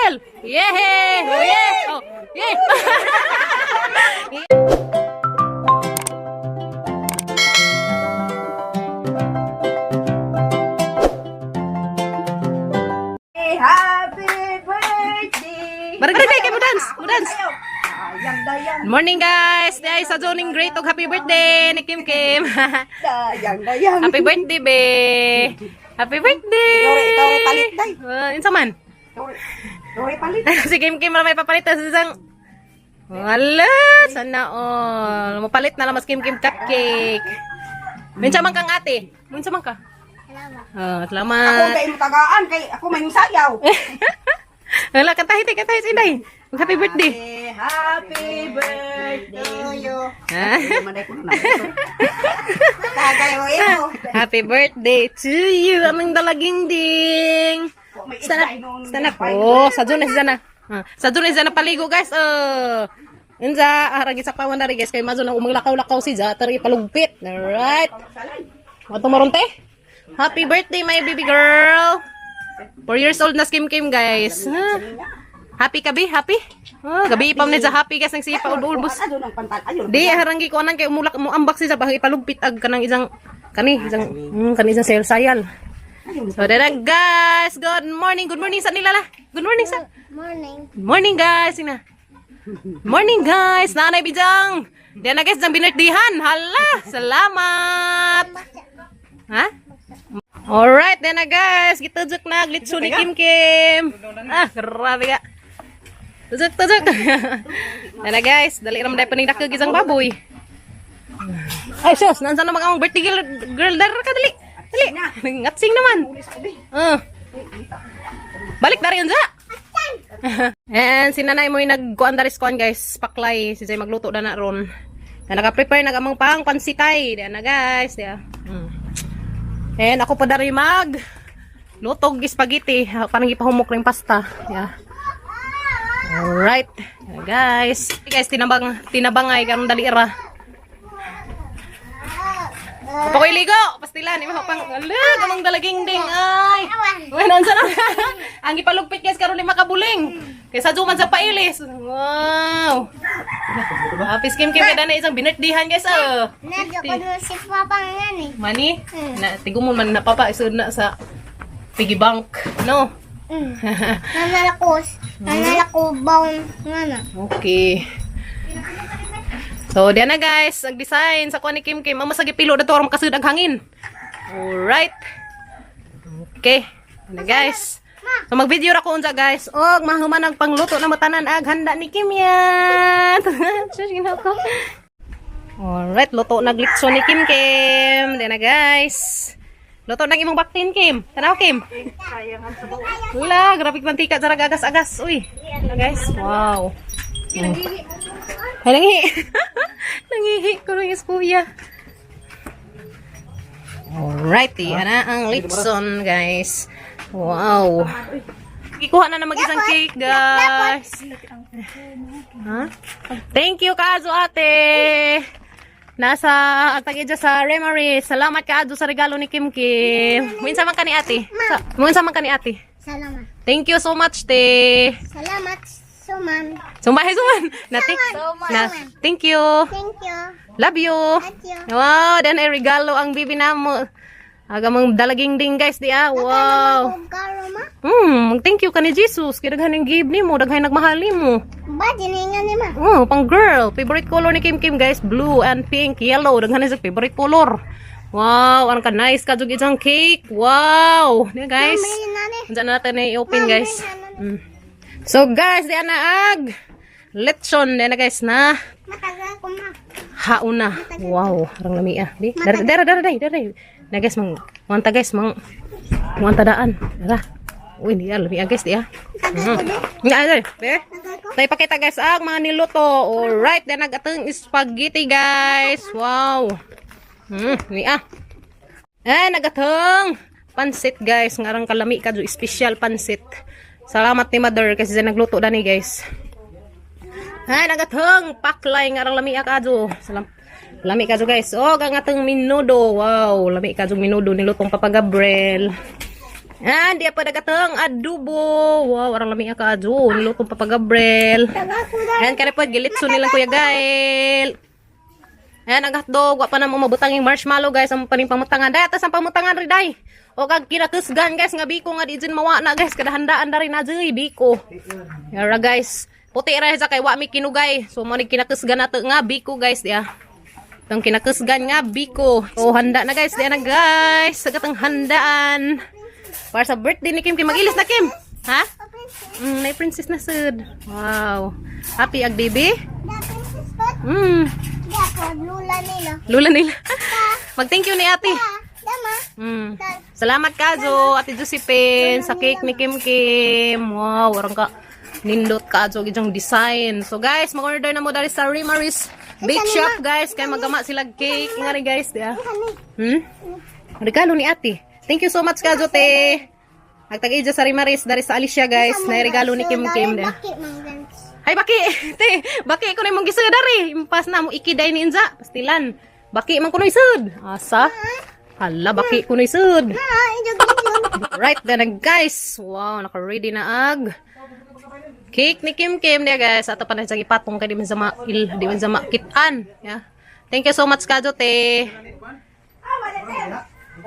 Smile. Yeah. Oh, yeah. Oh, yeah. Happy birthday! Barangay kay mo dance. Mo dance. Dayang, dayang, Good morning, guys. Di ay sa zoning great og happy birthday ni Kim Kim. dayang, dayang. Happy birthday, be. Happy birthday. Ikaw rin palit, day. Insa man? Dore palit. Si Kim Kim ra may papalit sa isang. Wala, sana all. Mapalit na lang mas Kim Kim cupcake. Minsa man kang ate? Minsa man ka? Salamat. Oh, Ako salamat. kay mutagaan kay ako may sayaw. Wala, kantahin, kantahin si Inday. Happy birthday. Happy birthday to you. Ah. Manay ko na. Tagay mo imo. Happy birthday to you, aming dalaging ding. May Sana, isda noon. sana po. Sa doon na si Zana. Ah, sa doon na si Zana paligo, guys. Oh. Inza, aragi sa pawan na rin, guys. Kay mazo nang umanglakaw-lakaw si Za. Tari palugpit. Alright. Wato maron, te? Happy birthday, my baby girl. 4 years old na si Kim Kim, guys. Ah. Happy ka, bi? Happy? Oh, gabi pa man sa happy, guys. Nagsipa ulbos. Ano nang pantal? Ayun. Di haranggi ko anan kay umulak mo ambak siya bahang ipalugpit ag kanang isang kani isang kani isang sayal sayal. So dara guys, good morning. Good morning sa nila la. Good morning sa. Morning. Good morning, guys. Sina. Morning, guys. Nanay bijang. Diyan na guys, jang binirthdihan. Hala, salamat. Ha? Alright, then na guys. Gitudjok na glitso ni Kim Kim. Ah, grabe ka. Tudjok, tudjok. Yan na guys, dali raman dahil paning dakog isang baboy. Ay, sus, nansan na mag birthday girl, girl dar ka, dali. Dali. Ngatsing naman. Balik na rin sa. And si nanay mo yung nagkuan daris kuan guys, paklay si Jay magluto na na ron. Na naka-prepare nag amang pang pansitay. Diyan na guys, diya. And ako pa dari mag lutog spaghetti, parang ipahumok lang pasta. Yeah. Alright. Yan, guys. Guys, tinabang tinabangay karon dali ra. Pakoy ligo, pastilan imo pang ala kamang dalaging ding ay. Uy, nansa na. Ang ipalugpit guys karon ni makabuling. Kaysa duman sa pailis. Wow. Happy skim kim na isang binirthdihan guys oh. Nadyo ko dun si Papa nga ni. Money? Na tigumon man na papa isud na sa piggy bank, no? Nanalakos. Nanalako baon nga na. Okay. So, diyan na guys, ang design sa kuha ni Kim Kim. Ang masagi pilo na to, aron makasud ang hangin. Alright. Okay. Ano guys? So, mag-video ra ko unsa guys. Og mahuman ang pangluto na matanan ag handa ni Kim yan. Sus, ginawa ko. Alright, luto na glitso ni Kim Kim. Diyan na guys. Luto na imong baktin, Kim. Tanaw, Kim. Wala, grabe mantika sa agas-agas. Uy. Ano guys? Wow. Ay, nangihi. Nangihi ko rin yung kuya. Alrighty, ana ang litson, guys. Wow. Ikuha na na mag-isang cake, guys. Huh? Thank you, Kaazo ate. Nasa ang tag sa Remory. Salamat Kaazo sa regalo ni Kim Kim. Minsan man ka ni ate. Sa, minsan man ka ni ate. Salamat. Thank you so much, te. Salamat, suman. Sumahe suman. Nate. Na, thank you. Thank you. Love you. Thank you. Wow, dan ay regalo ang bibi namo. Aga mang dalaging ding guys di ah. Wow. Karo ma. Thank you kani Jesus. Kay daghan ang give nimo, daghan nagmahal nimo. Ba, diningan ni ma. Oh, pang girl. Favorite color ni Kim Kim guys, blue and pink, yellow. Daghan sa favorite color. Wow, ang ka nice ka jud isang cake. Wow. Di guys. May nani. Unsa na natin na i-open guys. So guys, di ana ag lechon di na guys na Matagal ko ma. hauna. Wow, arang lami ah. Di, dara dara dara dara dara. Na guys mang wanta guys mang wanta daan. Dara. Uy, di ah, lami ah guys di ah. Nga ay, be. Tagal ko. Tayo pakita guys ang mga niluto. Alright, then nagatong spaghetti guys. Wow. Ni ah. Eh, nagatong pansit guys. Ngarang kalami ka special pansit. Salamat ni mother kasi siya nagluto dani guys. Ay, nagatong paklay ngarang lami ka jo. Salam. Lami ka jo guys. Oh, ang atong minudo. Wow, lami ka jo minudo nilutong Papa Gabriel. Ah, di pa dagatang adobo. Wow, arang lami ka ajo. Nilutong Papa Gabriel. Ayan, kare po, gilitso nilang Kuya Gael. Ayan, ang hotdog. Wa pa na mo mabutang yung marshmallow, guys. Ang paning pamutangan. Day, atas ang pamutangan, riday. O kag kinakusgan, guys. Nga biko nga di dyan mawa na, guys. Kadahandaan na rin na dyan, biko. Yara, guys. Puti ra sa kay wa mi kinugay. So, mo ni kinakusgan nato nga biko, guys. Diya. Itong kinakusgan nga biko. So, handa na, guys. Diya na, guys. Sagatang handaan. Para sa birthday ni Kim. Kim, mag-ilis na, Kim. Ha? May princess na sud. Wow. Happy ag baby? Lula nila. Lula nila. Mag-thank you ni ate. Dama. Salamat kazo, Ate Josephine, sa cake ni Kim Kim. Wow, warang ka nindot kazo gijang design. So guys, mag-order na mo dali sa Rimaris Bake Shop, guys, kay magama sila cake nga rin, guys, diya. Regalo ni ate. Thank you so much kazo, te. Nagtag-iya sa Rimaris dari sa Alicia, guys. Na regalo ni Kim Kim diya. Bakit mang guys? Ay, baki! Te, baki ko na imong gisud dari. Impas na mo ikiday ni Inza. Pastilan. Baki man kunoy sud. Asa? Hala, baki kunoy sud. Ah, ijog ijog. Right then, guys. Wow, naka-ready na ag. Cake ni Kim Kim niya, guys. Ato pa na siyang ipatong kay di man sa ma il, di man sa makitaan. Yeah. Thank you so much kajo, te.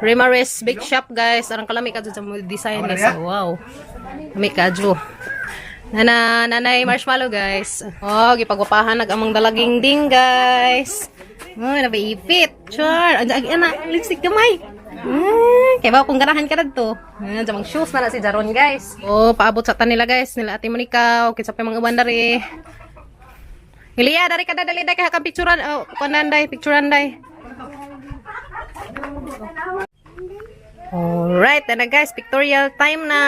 Rimaris Big Shop, guys. Arang kalami kadyo sa mga design, guys. Wow. Lami kadyo. Nana, nanay marshmallow, guys. Oh, gipagwapahan nag amang dalaging ding, guys. Oh, nabaipit. Char. Ang ag ana, lipstick gamay. Kaya ba kung ganahan ka dadto? Ah, jamang shoes na na si Jaron, guys. Oh, paabot sa tanila, guys, nila Ate Monica, okay sa pa mga uban dari. Ilia, dari ka dali dai kay picturean. Oh, kuan day, picturean day. Alright, na guys, pictorial time na.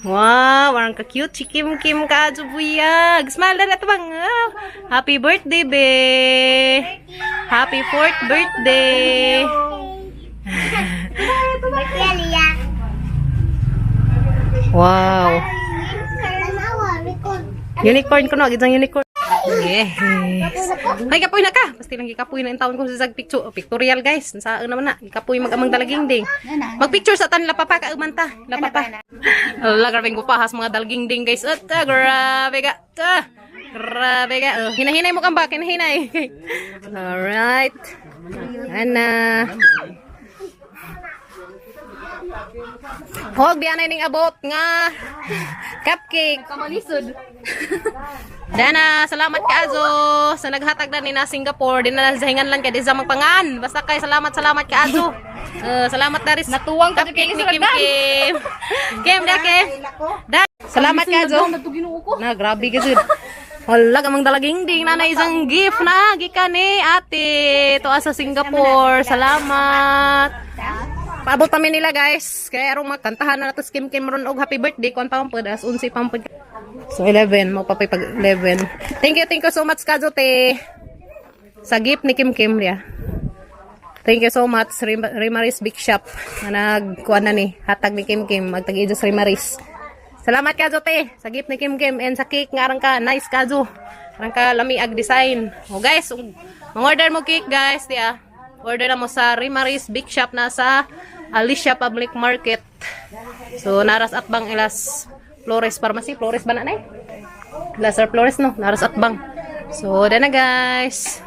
Wow, warang ka-cute si Kim Kim ka buyag. Smile na ito bang. Ah, happy birthday, be. Happy fourth birthday. Lia Lia. Wow. Tanawa, record. Unicorn ko no, isang unicorn. Yes. Ay, kapoy na ka. Basta lang gikapoy na yung taon ko sa sag picture, oh, pictorial, guys. Saan naman na? Gikapoy mag-amang dalaging ding. Mag-picture sa tan lapapa ka umanta. Lapapa. Ala, grabe ko pahas mga dalaging ding, guys. At ah, grabe ka. Ah, grabe ka. Oh, hinahinay mo kang ba? Hinahinay. Alright. Ana. Hog di anay ning abot nga cupcake. Kamalisod. Dana, salamat ka Azo sa naghatag na ni na Singapore. Di na sa hinganlan kay di sa magpangan. Basta kay salamat salamat ka Azo. Salamat daris. Natuwang ka cupcake kay ni Kim Kim. Kim da Kim. Da. Salamat ka Azo. Ginoo ko. Na grabe ka jud. Wala ka mang dalaging ding na isang gift na gikan ni ate to sa Singapore. Salamat. Paabot kami nila, guys. Kaya arong magkantahan na nato si Kim Kim ron og happy birthday kon pa man pod alas 11 pa man pod. So 11 mo papay pag 11. Thank you so much Kajo te. Sa gift ni Kim Kim ya. Thank you so much Rimaris Big Shop na nagkuan na ni hatag ni Kim Kim magtag-ijo sa Rimaris. Salamat Kajo te sa gift ni Kim Kim and sa cake nga arang ka nice Kajo. Arang ka lami ag design. O guys, order mo cake, guys, di ah. Order na mo sa Rimaris Big Shop na sa Alicia Public Market. So naras at bang ilas Flores Pharmacy, Flores ba na nay? Lazar Flores no, naras at bang. So dana, guys.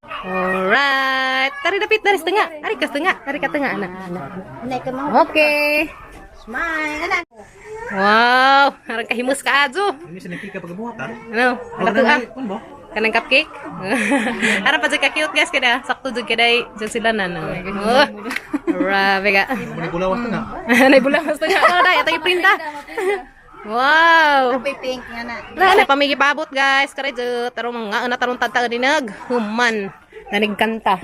Alright. Tari dapit dari setengah. Ari ka setengah, ari ka tengah anak. Unay ka mo. Okay. Smile. Ana. Wow, arang kahimus ka ajo. Hindi siya nagkika pagbuhat ha? Ano? Ano ah? Ano ba? Kanang cupcake? Arang pa jud ka cute, guys, kada sakto jud kaday jud sila na no. Oh. Grabe ka. Muna bulawas na nga. Nay bulawas na nga. Oh, dai atay printa. Wow. May pink nga na. Na na pamigi paabot, guys. Kare jud tarong mga ana tarong tanta dinag human nanig kanta.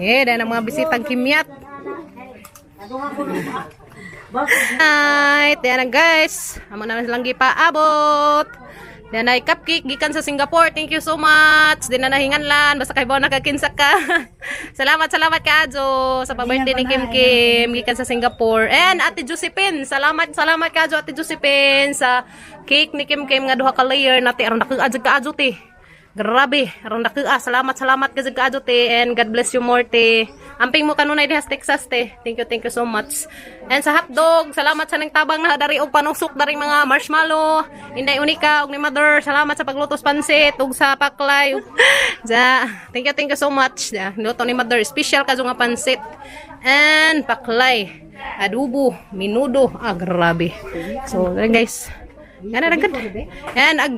Eh, dahil ang mga bisitang kimyat. Night, yan na, guys. Amo na silang gipaabot. Yan ay cupcake gikan sa Singapore. Thank you so much. Di na nahinganlan basta kay bona nakakinsa ka. Salamat, salamat ka Ajo sa pa-birthday ni Kim Kim gikan sa Singapore. And Ate Josephine, salamat, salamat ka Ajo, Ate Josephine, sa cake ni Kim Kim nga duha ka layer nati aron dako ka Ajo te. Grabe, aron dako ah. Salamat, salamat ka Ajo te and God bless you more te. Amping mo kanunay diha sa Texas te. Thank you so much. And sa hotdog, salamat sa nagtabang na dari og panusok daring mga marshmallow. Inday Unika og ni Mother, salamat sa paglutos pansit ug sa paklay. Ja, thank you so much. Ja, luto ni Mother special kazo nga pansit. And paklay, adobo, menudo. Ah, grabe. So, dali guys. Yan na good. And ag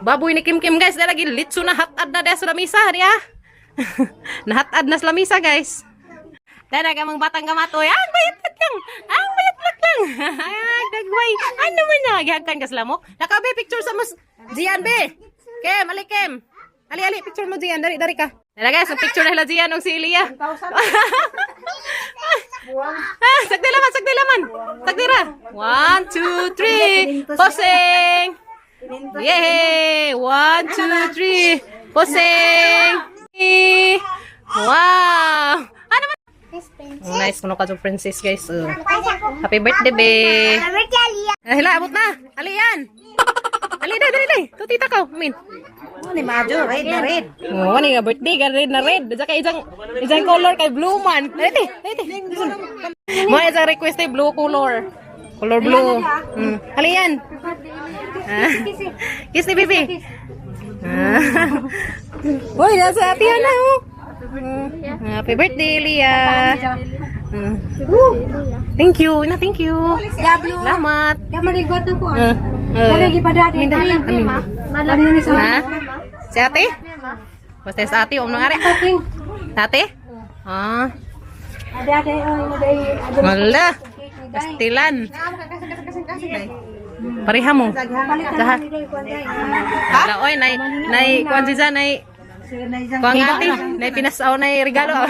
baboy ni Kim Kim guys, dala lagi litso na hatad na diha sa lamisa diha. Nahatad na sa lamisa guys. Dara ka mga batang kamatoy. Ang bayat lang. Ang bayat lang. Ay, dagway. Ano man na gihagkan ka sa lamok? Nakabe picture sa mas Gian be. Kem, ali Kem. Ali ali picture mo Gian, dari dari ka. Dara guys, ang picture na hila Gian og si Elia. Ah, sagdi laman, sagdi laman. Sagdi ra. One, two, three. Posing. Yay! One, two, three. Posing. Wow! Ano man? Oh, nice kuno ka princess guys. Oh. Happy birthday, be. Happy birthday, Aliyah. Ah, hila, abot na. Ali yan. Ali, dali, dali, dali. Tu tita ka. Amin. Ni Majo, red na red. Oh, ni nga birthday ka red na red. Diyan kay isang isang color kay blue man. Dali, dali, dali. Mo isang request ay blue color. Color blue. Ali yan. Ah. Kiss ni baby. Ah. Uy, nasa ate yan na oh. Happy birthday, Leah. Thank you. Na, thank you. Salamat. Kamaligot na po. Minda. Amin. Ha? Si ate? Basta sa ate, om nang ari. Ate? Ah. Ade ade oh ade ade. Wala. Pastilan. Pareha mo. Lahat. Wala, oy, nay, nay, kuan si Zan, nay, kuan ate, nay pinasaw, nay regalo.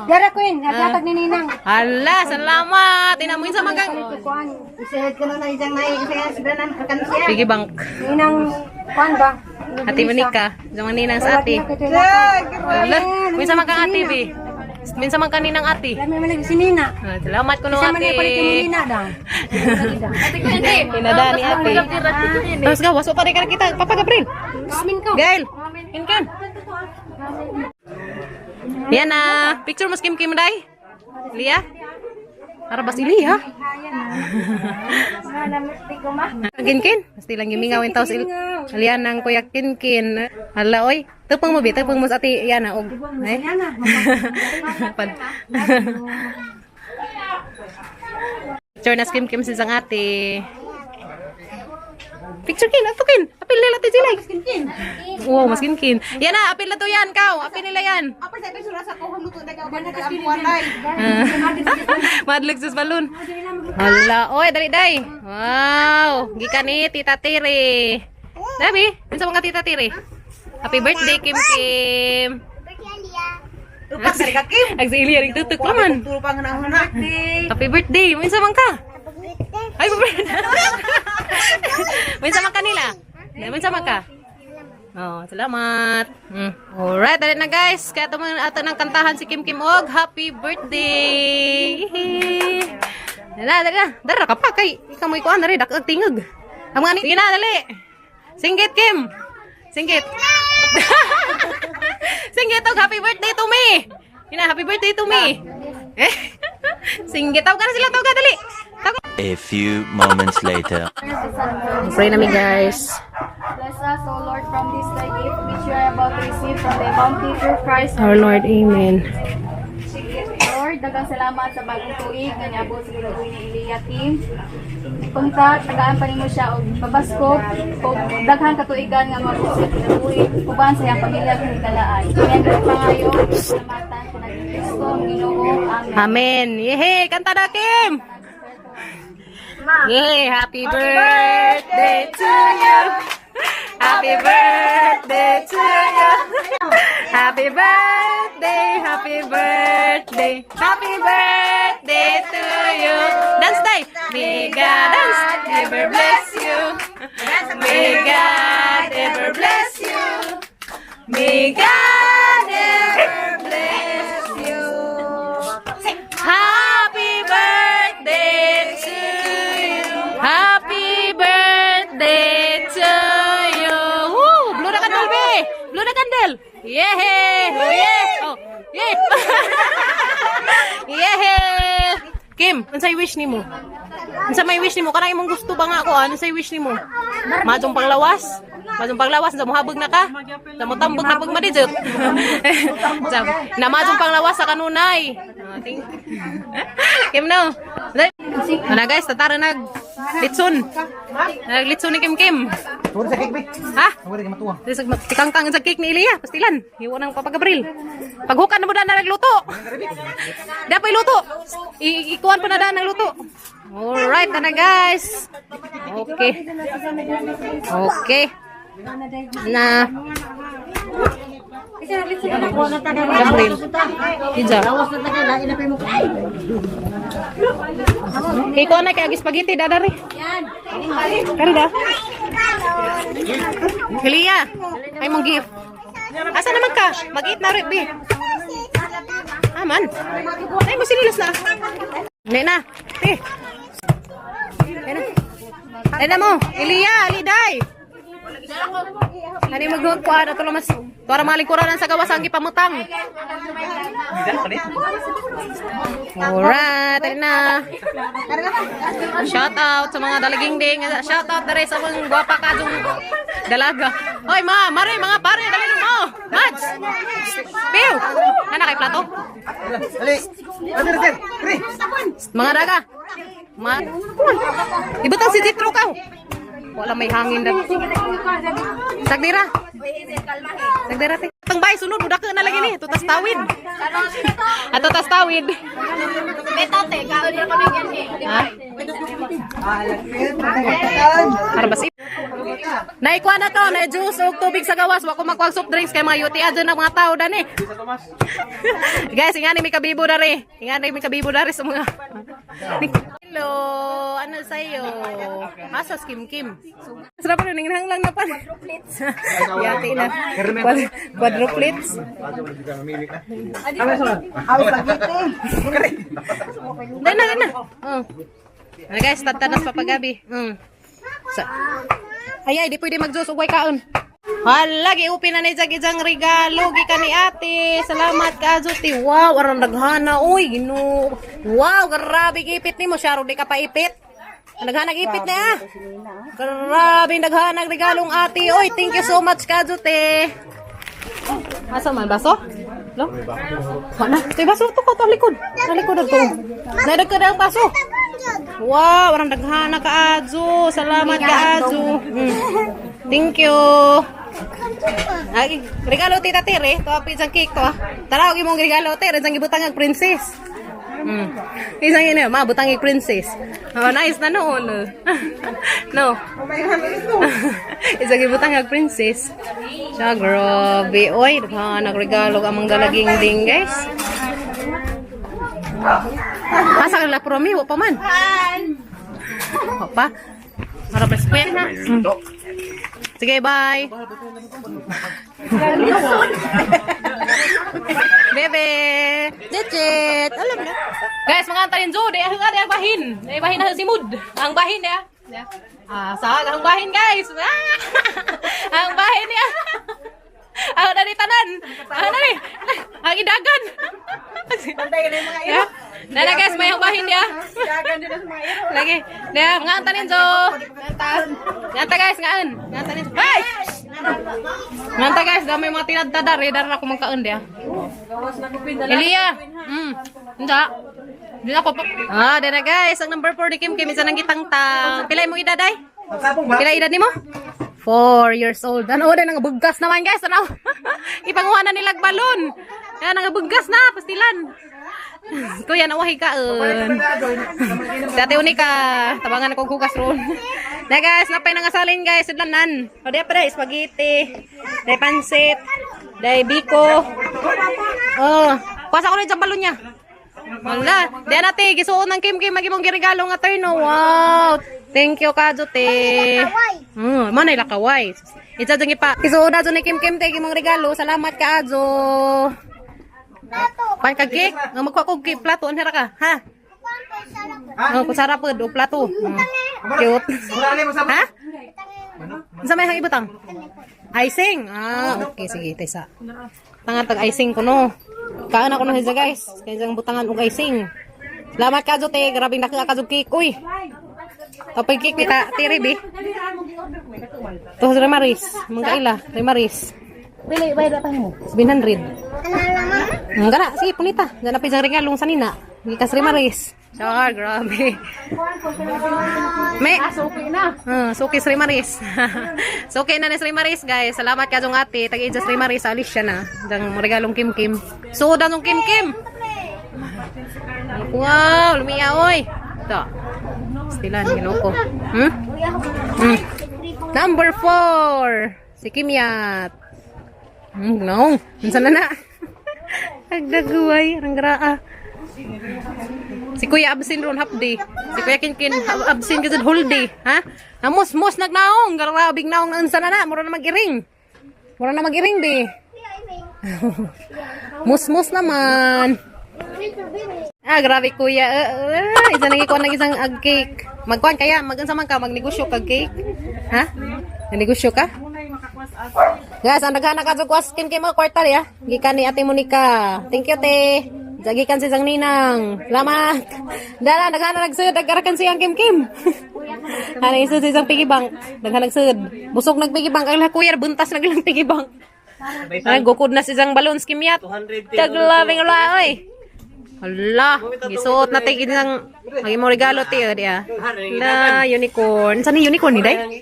Dara queen, naglatag ni Ninang. Hala, salamat. Tinamuin sa magang. Kuan, Isahid ko na na isang nai, isa sila nan kakan siya. Piggy bank. Ninang kuan ba? Ate Monica, sa ninang sa ate. Hala, minsan man kang ate, be. Minsan man kaninang ate. Lami man lagi si Nina. Ah, salamat kuno Sama ate. niya palit ni Nina dang. Pinada ni ate. Tapos ga, waso pa rin ka kita. Papa Gabriel. Amin ko. Gail, kin kan. Yan na. Picture mo sa Kim Kim Day. Lia. Para bas ili ha. Kin Kin. Basta lang gimingaw in taos Lian ng kuya Kin Kin. Hala oy. Tupang mo bi, tupang mo sa ate Yana og. Eh. Picture na sa Kim Kim si sang ate. Picture kin, ato kin. Apil nila ti sila. Wow, mas kin kin. Yan na, apil na to yan, kaw. Apil nila yan. Apa sa sura sa kuhang luto na ka na ampuan. Madlog sa balon. Hala, oy, dali day. Wow, gikan ni Tita Tiri. Dabi, unsa mga Tita Tiri? Happy birthday, Kim Kim. Birthday, Aliyah. Upak sa ka Kim. Ag si Ilya ring tutok man. Turo pa nga na. Happy birthday, unsa man ka? Happy birthday. Ay, birthday. Unsa man kanila? Unsa man ka? Oh, salamat. Alright, dali na guys. Kaya ito mga ato ng kantahan si Kim Kim og happy birthday. Dali na, dali na. Dara ka pa kay ikaw mo ikuan dali dak tingog. Ang mga ni Sige na, dali. Singgit Kim. Singgit. Singgit og happy birthday to me. Ina, happy birthday to me. Eh. Singgit tawag ka na sila, tawag ka dali. Tawag ka. A few moments later. Pray na mi guys. Bless us, O Lord, from this thy gift which we are about to receive from thy bounty through Christ Our Lord, amen. Lord. Daghang salamat sa bagong tuig nga niabot sa tuig ni Elia team. Unta tagaan pa nimo siya og pabaskop og daghan katuigan nga maabot sa kinabuhi uban sa iyang pamilya ug hinigalaan. Amen. Pangayo, salamatan sa naging Kristo ang Ginoo. Amen. Amen. Yehey, kanta na Kim. Yay, happy birthday to you. Happy birthday to you. Happy birthday, happy birthday, happy birthday to you. Dance day. May God dance, ever bless you. May God ever bless you. May God ever bless you. Happy birthday to you. Happy birthday to you. Woo! Blow na candle, be! Blow na candle! Yeah! Oh, yeah! Oh, yeah! Kim, unsay wish nimo? Unsa may wish nimo? Kanang imong gusto ba nga ako? Ano say wish nimo? Majong panglawas? Majong panglawas, sa mohabog na ka? Sa mo tambog na pag madijot. Sa na majong panglawas sa kanunay. Ah, Kim no. Dai. Ana guys, tatara nag litson. Nag litson ni Kim Kim. Tawag sa cake, be. Ha? Tawag ka matuwa. Tikangkang sa cake ni Elia, pastilan. Hiwa ng Papa Gabriel. Paghukan na mo na nagluto. Dapat iluto. Ikuan pa na daan ng luto. Alright na guys. Okay. Okay. Na. Gabriel. Pizza. Ikaw na kay spaghetti dadari. Kanda. Elia, ay mong gift. Asa naman ka? Mag-eat na rin, bi. Aman. Ay, mo sinilas na. Hindi na. Eh. Ay na. Ay na mo. Elia, aliday. Ano yung magluot ko? Ano ito mas? Para malingkuran sa gawas ang gipamutang. Alright, tara na. Shout out sa mga dalaging ding. Shout out dere sa mga gwapa kadong dalaga. Hoy, ma, mare, mga pare, dali mo. Mads. Piu. Ana kay plato. Dali. Dali, sir. Dali. Mga daga. Ma. Ibutang si Jitro ka. Wala may hangin na. Sagdira. Sagdira te. Tang bay sunod udak na lagi ni tutas tawid. Ato tas tawid. Ha? Para basip. Naikuha na to, na juice o tubig sa gawas, wa ko makuha soft drinks kay mga UTA dyan ang mga tao dani. Guys, ingani may kabibo dari. Ingani may kabibo dari sa mga. Hello, ano sa iyo? Asas Kim Kim. Sarap rin ninghang lang na pa. Quadruplets. Yati na. Quadruplets. Dai na, dai na. Oh. Ano guys, tatanas papagabi. Sa ay, ay, di pwede mag-juice ugway kaon. Hala, giupin na ni Jag ijang regalo gikan ni ate. Salamat ka Azuti. Wow, aron daghana oy, Ginoo. Wow, grabe gipit nimo, siya di ka paipit. Ang Daghanag ipit na ah. Grabe daghanag regalong ate. Oy, thank you so much ka Azuti. Asa man baso? Lo? Wala. Tay baso to ko to likod. Sa likod to. Nadag ka ang baso. Wow, warang daghana ka Azu. Salamat ka Azu. Thank you. Ay, regalo tita Tere, to apit sang cake to. Ah. Tara og imong regalo Tere, sang gibutang ang princess. Isang ina, mabutang ang princess. Oh, nice na noon. No. Isang gibutang ang princess. Siya, grabe. Oy, daghan regalo ang mga dalaging ding, guys. Asa ka la promi, wa pa man. Wa pa. Para press na. Sige, bye. Bebe. Cicit. Alam na. Guys, mga antayin zo, di ang ang bahin. Di bahin na si Mood. Ang bahin niya. Ah, sa ang bahin guys. Ah! Ang bahin niya. Ang dali tanan. Ang dali. Ang idagan. Bantay ka na yung mga iro. Nana guys, may ang bahin niya. Dagan din sa mga iro. Lagi. Dia, mga antanin zo. Nganta guys, ngaan. Nganta ni. Hey! Nganta guys, dami mga tinadtadar eh. Dar ako magkaon dia. Elia. Hindi. Hindi ako pa. Ah, dara guys, ang number 4 ni Kim Kim isa nang gitangtang. Pila mo edad ay? Magsabong ba? Pila edad nimo? 4 years old. Ano na nga buggas naman guys. Ano? Ipanguha na nilag balon. Kaya nga buggas na pastilan. Kuya nawahi kaon. Dati unika, tabangan ako hugas ron. Na guys, napay nangasalin guys, sudlanan. O di pa dai spaghetti, dai pansit, dai biko. Oh, kuasa ko na dyan balon niya. Wala, di na te, gisuon ng Kim Kim magi mong giregalo nga turno. Wow. Thank you ka te. Manay lakaway. Isa dyan ipa. Gisuon na ni Kim Kim te mong regalo. Salamat ka Ajo. Plato. Pan ka cake? Nga magkuha ko cake plato anhera ka, ha? Kuan Oh, kusara pod o plato. Cute. Murali mo sa Ha? Unsa may hang ibutang? Icing. Ah, okay sige, taysa. Tanga tag icing ko no. Kaan ako no hija guys. Kay jang butangan og icing. Salamat ka te, grabing dako ka cake uy. Tapay cake ni ta tiri bi. To sa Remaris, mga kaila, Remaris. Pili, bayad pa mo. 700. Alala mama. Ang kana, sige punita. Diyan na pisang regalong sa nina. Gikas Remaris. Char, grabe. Me. Suki na. Suki sa Remaris. Suki na ni sa Remaris, guys. Salamat ka ate. Tag-i sa Remaris, alis siya na. Dang regalong Kim Kim. Sudan ng Kim Kim. Wow, lumiya oy. Ito. Stilan, ginoo. Number 4. Si Kimyat. No. Minsan na na. Agdaguay, rangraa. Si Kuya absent ron half day. Si Kuya Kinkin absent kasi whole day, ha? Namos-mos nagnaong, grabing naong unsa na na, mura na mag-iring. Mura na mag-iring be. Musmus naman. Ah, grabe kuya. Isa nang ikuan ng isang ag cake. Magkuan kaya, magunsa man ka, magnegosyo kag cake. Ha? Nagnegosyo ka? Guys, ang daghan na kadto kuas kin kay mga kwarta ya. Gikan ni Ate Monica. Thank you, te. Gikan si Sang Ninang. Salamat. Dala daghan na nagsud, dagarakan siyang Kim Kim. Ana isud sa isang piggy bank. Daghan nagsud. Busog nag piggy bank ang kuya buntas nag ilang piggy bank. Ay, gukod na si isang balon kimyat. Taglaving la oy. Hala, gisuot na tigil ng ang imong regalo tiyo diya. La unicorn. Saan ni unicorn ni day?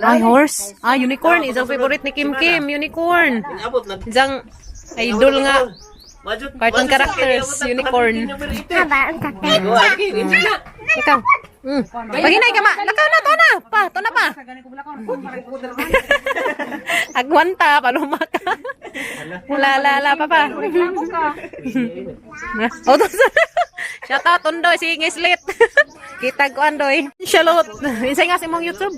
Ay, horse. Ah, unicorn. Isang favorite ni Kim Kim, unicorn. Isang idol nga. Cartoon characters, unicorn. Aba, ang kape. Ikaw. Paghinay ka ma. Lakaw na, to na. Pa, to na pa. Agwanta, paluma ka. La, la, la, papa. Oh, to Shout out, Undoy, si Ngislit. Kita ko, Andoy. Shalot. Insay nga sa imong YouTube.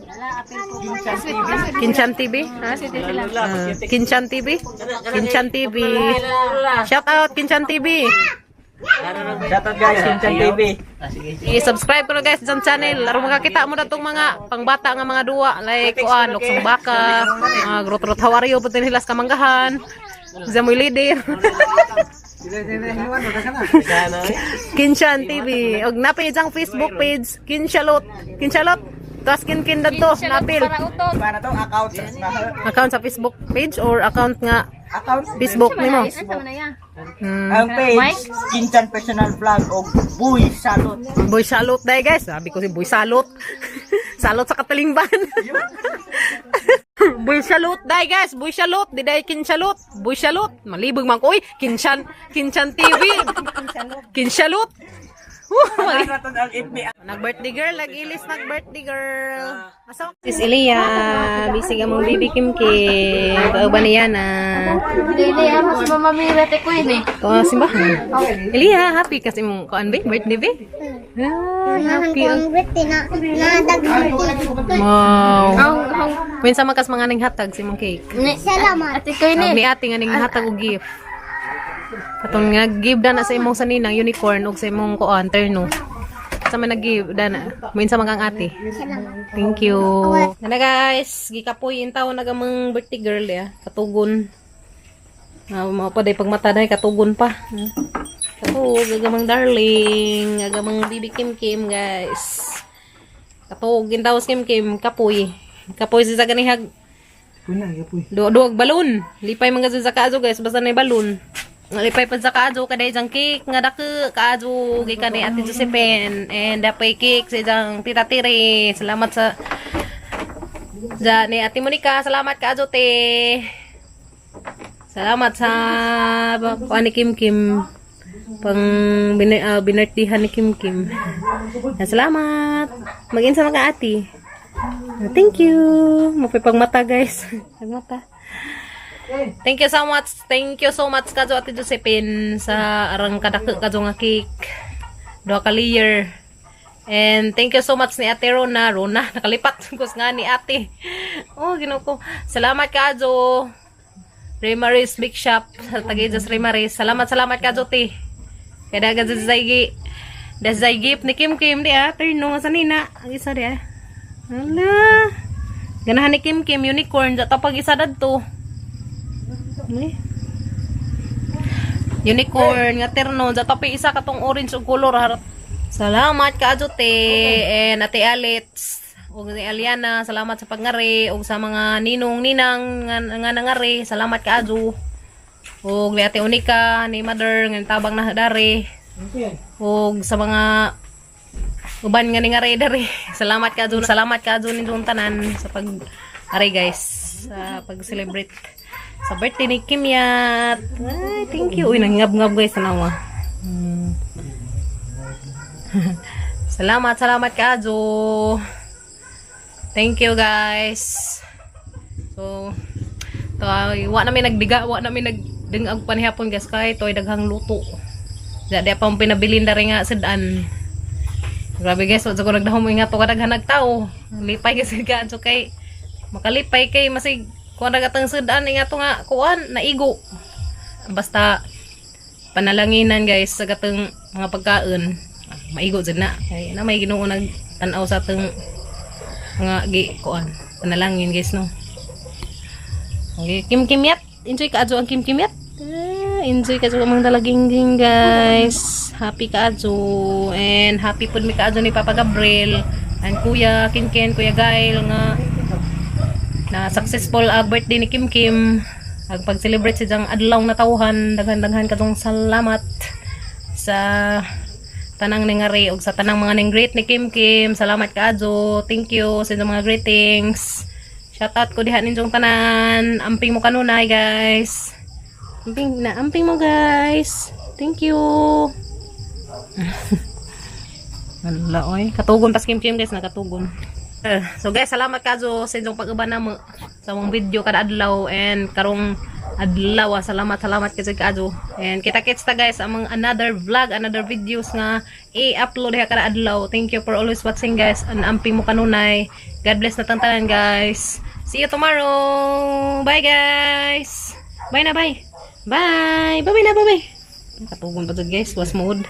Kinchan TV. Ha? Ah, Kinchan TV. Kinchan TV. Shout out, Kinchan TV. Shout out guys, Kinchan TV. I-subscribe ko na guys sa channel. Aron makakita mo na tong mga pangbata nga mga duwa like kuan, luksong baka, mga grot-grot how are you, pati nila sa kamanggahan. Zamoy leader. Kinchan TV. Og napay ang Facebook page, Kinchalot. Kinchalot. Tuas kin dadto, napil. Para utot. Para to account. Account sa Facebook page or account nga Account. Facebook nimo. Asa man na ya? Ang page, Kinchan Personal Vlog o Buy Salot. Boy Salot dahil guys. Sabi ko si Boy Salot. Salot sa katalingban. Boy Salot dahil guys. Boy Salot. Di dahil Kinchalot. Boy Salot. Malibog man ko. Uy, Kinchan, Kinchan TV. Kinchalot. Nag-birthday girl, nag-ilis nag-birthday girl. Asa? Sis Elia, busy ka mong baby Kim Kim. Kauban niya na. Dili ako si Mama Mira te ko eh. Ito ang simbahan. Elia, happy kasi mong kuan ba? Birthday ba? Ah, Unahan happy. ko ang birthday na nadaghan. Wow. Minsan makas mga ning hatag si mong cake. Salamat. Ate ko Ang ni ate nga ning hatag og gift. Katong nag-give na sa imong saninang unicorn ug sa imong kuan terno. Sa man nag-give dana. Minsan man kang ate. Salamat. Thank you. Ana guys, gikapoy in taon nagamang birthday girl ya, katugon. Ah, mao pa day pagmata day katugon pa. Katug agamang darling, agamang bibi Kim Kim guys. Katug gintaos Kim Kim kapoy. Kapoy si sa ganihag. Do duag balon. Lipay man kasi sa kaazo guys, basta na balon. Lipay pa sa kaazo kaday isang cake nga dako kaazo gikan ni Ate Josephine and dapay cake sa isang Tita Tire. Salamat sa Ja, ni Ate Monica, salamat kaazo te. Salamat sa kuan ni Kim Kim pang binartihan ni Kim Kim. Ah, salamat. Mag-insa mga ate. Ah, thank you. Mapipagmata guys. Pagmata. Thank you so much. Thank you so much kajo Ate Josephine sa arang kadako kajo nga cake. Duha ka layer. And thank you so much ni Ate Rona. Rona, nakalipat kus nga ni Ate. Oh, Ginoo ko. Salamat kajo. Raymaris Big Shop sa Tagayjas Raymaris. Salamat, salamat kajo te. Kada gadyo sa Zaigi. Das Zaigi ni Kim Kim di ah. Turno sa nina. Ang isa di ah. Ala. Ganahan ni Kim Kim unicorn. Sa tapag isa dadto. Ano eh? Unicorn nga terno. Sa tapi isa katong orange ug color harap. Salamat ka te and Ate Alitz ug ni Aliana, salamat sa pagngari ug sa mga ninong ninang nga nangari, salamat kaadyo. Ug ni Ate Unika, ni Mother nga tabang na dari. Ug sa mga uban nga ningari dari. Salamat kaadyo. Salamat kaadyo ninyong tanan sa pag ari guys, sa pag-celebrate sa birthday ni Kimyat. Ay, thank you. Uy, nangingab-ngab guys, tanawa. Salamat, salamat kaadyo. Thank you guys. So, to ay, wa na mi nagdiga, wa na mi nagdengag panihapon guys kay toy daghang luto. Di di pa mo pinabilin dari nga sedan. Grabe guys, wa ko nagdahom nga to kadaghan nagtao. Lipay kasi ka so kay makalipay kay masig kuan ra gatang sedan nga to nga kuan naigo. Basta panalanginan guys sa gatang mga pagkaon maigo jud na kay na may Ginoo nag tan-aw sa atong mga gi kuan panalangin guys, no. Okay, Kim Kim Yat, enjoy ka adyo ang Kim Kim Yat. Ah, enjoy ka adyo ang mga dalagingging guys. Happy ka adyo and happy pud mi ka adyo ni Papa Gabriel and Kuya Ken Ken, Kuya Gail nga na successful ang birthday ni Kim Kim. Ang pag-celebrate sa diyang adlaw na tawhan, daghan-daghan katong salamat sa tanang ningari ug sa tanang mga ning greet ni Kim Kim. Salamat kaadyo. Thank you sa inyong mga greetings. Shout out ko diha ninyong tanan. Amping mo kanunay guys. Amping na amping mo guys. Thank you. Wala oy. Katugon pas Kim Kim guys, nakatugon. Eh, so guys, salamat kazo sa inyong pag-uban namo sa mong video kada adlaw and karong adlaw. Ah. Salamat, salamat kasi kazo. And kita-kits ta guys among another vlog, another videos nga i-upload diha kada adlaw. Thank you for always watching guys. And amping mo kanunay. God bless na tanan guys. See you tomorrow. Bye guys. Bye na bye. Bye. Bye bye na bye bye. Katugon pa jud guys, was mood.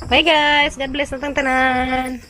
Bye guys. God bless na tanan.